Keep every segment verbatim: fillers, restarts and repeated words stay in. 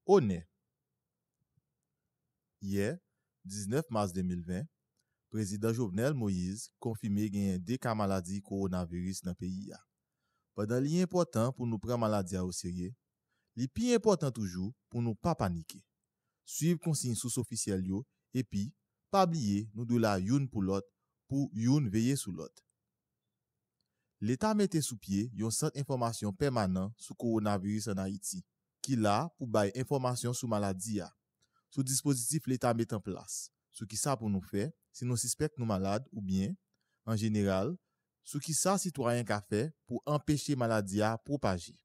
Onè. Yè, diznèf mas de mil ven, Prezidan Jovenel Moïse konfime genyen de ka maladi kowonaviris nan peyi a. Pandan li enpòtan pou nou pran maladi a oserye, li pi enpòtan toujou pou nou pa panike. Swiv konsiy sous ofisyèl yo, epi, pa bliye, nou dwe la youn pou lòt, pou youn veye sou lòt. Leta mete sou pye yon sant enfòmasyon pèmanan sou kowonaviris ann Ayiti, ki la pou bay enfòmasyon sou maladi a, sou dispozitif Leta met an plas, sou kisa pou nou fè si nou sispèk nou malad oubyen, an jeneral, sou kisa sitwayen ka fè pou anpeche maladi a pwopaje.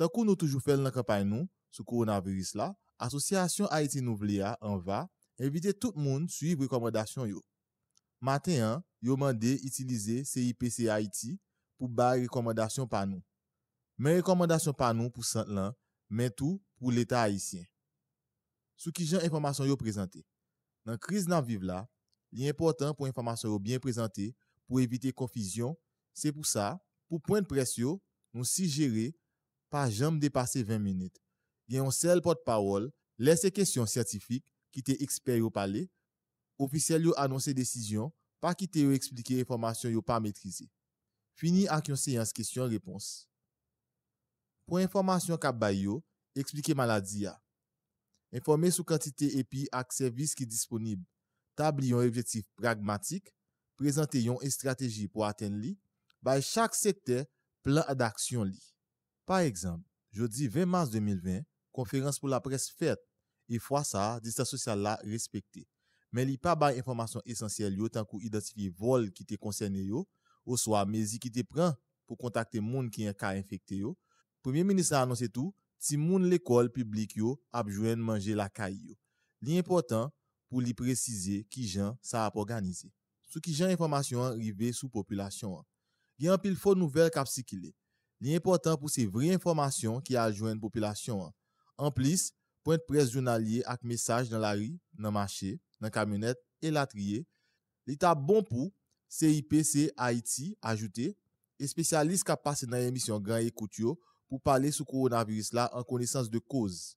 Tankou nou toujou fè l nan kanpay nou sou kowonaviris la, Asosyasyon Ayiti Nou Vle a, anva, envite tout moun swiv rekòmandasyon yo. Maten an, yo mande itilize C I P C Haïti pou bay rekòmandasyon pa nou. Men rekòmandasyon pa nou pou sant lan, men tou pou Leta ayisyen. Sou kijan enfòmasyon yo prezante? Nan kriz n ap viv la, li enpòtan pou enfòmasyon yo byen prezante pou evite konfizyon. Se pou sa, pou pwennprès yo, nou sijere pa janm depase ven minit. Gen yon sèl pòtpawòl, lè se kesyon syantifik, kite ekspè yo pale, ofisyèl yo anonse desizyon, pa kite yo eksplike enfòmasyon yo pa metrize. Fini ak yon seyans kesyon-repons. Pwen enfòmasyon k ap bay yo, eksplike maladi a. Enfòme sou kantite epi ak sèvis ki disponib. Tabli yon objektif pragmatik, prezante yon estrateji pou atenn li, bay chak sektè plan daksyon li. Pa egzanp, jodi ven mas de mil ven, konferans pou laprès fèt, e fwa sa a, distans sosyal la respekte. Men li pa bay enfòmasyon esansyèl yo, tankou idantifye vòl ki te konsène yo, oswa mezi ki te pran pou kontakte moun ki ka enfekte yo. Premye minis la anonse tou, timoun lekòl piblik yo ap jwenn manje lakay yo. Li enpòtan pou li presize kijan sa ap òganize. Sou kijan enfòmasyon an rive sou popilasyon an. Gen anpil fo nouvèl k ap sikile. Li enpòtan pou se vre enfòmasyon ki al jwenn popilasyon an. Anplis, pwennprès jounalye ak mesaj nan lari, nan mache, nan kamyonèt, elatriye, li ta bon pou C I P C Haïti ajoute espesyalis k ap pase nan emisyon Gran Ekout yo pou pale sou kowonaviris la an konesans de koz.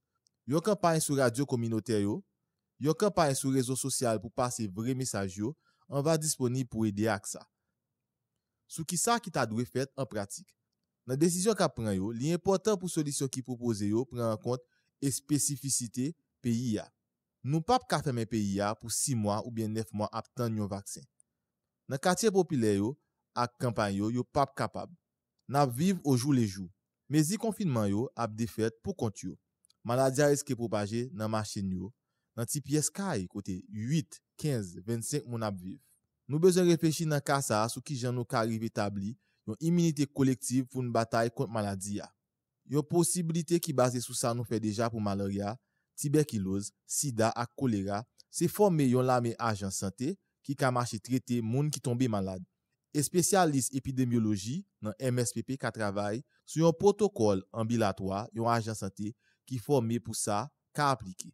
Yon kanpay sou radyo kominotè yo, yon kanpay sou rezo sosyal pou pase vre mesaj yo, anva disponib pou ede ak sa. Sou kisa ki ta dwe fèt an pratik? Nan desizyon k ap pran yo, li enpòtan pou solisyon ki pwopoze yo pran an kont espesifisite peyi a. Nou p ap ka fèmen peyi a pou sis mwa oubyen nèf mwa ap tann yon vaksen. Nan katye popilè yo ak kanpay yo, yo p ap kapab. N ap viv ojoulejou. Mezi konfinman yo ap defèt pou kont yo. Maladi a riske pwopaje nan machin yo, nan ti pyès kay kote uit, kenz, vennsenk moun ap viv. Nou bezwen reflechi nan ka sa a sou kijan nou ka rive tabli yon iminite kolektiv pou n batay kont maladi a. Yon posiblite ki baze sou sa nou fè deja pou malarya, tibèkiloz, sida ak kolera, se fòme yon lame ajan sante ki ka mache trete moun ki tonbe malad. Espesyalis epidemyoloji nan M S P P ka travay sou yon pwotokòl anbilatwa yon ajan sante ki fòme pou sa ka aplike.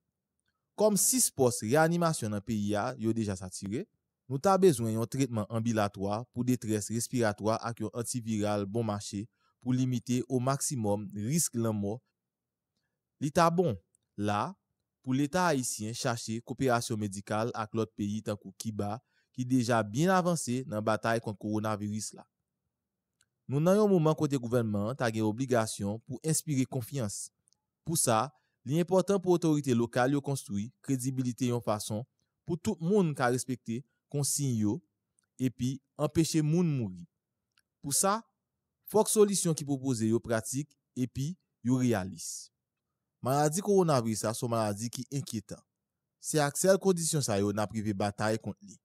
Kòm sis pòs reyanimasyon nan peyi a yo deja satire, nou ta bezwen yon tretman anbilatwa pou detrès respiratwa ak yon antiviral bon mache pou limite o maksimòm risk lanmò. Li ta bon, la, pou Leta ayisyen chache koperasyon medikal ak lòt peyi tankou Kiba, ki deja byen avanse nan batay kont kowonaviris la. Nou nan yon moman kote gouvènman an ta gen obligasyon pou enspire konfyans. Pou sa, li enpòtan pou otorite lokal yo konstwi kredibilite yon fason pou tout moun ka respekte konsiy yo epi anpeche moun mouri. Pou sa, fòk solisyon ki pwopoze yo pratik epi yo reyalis. Maladi kowonaviris la se yon maladi ki enkyetan. Se ak sèl kondisyon sa yo n ap rive batay kont li.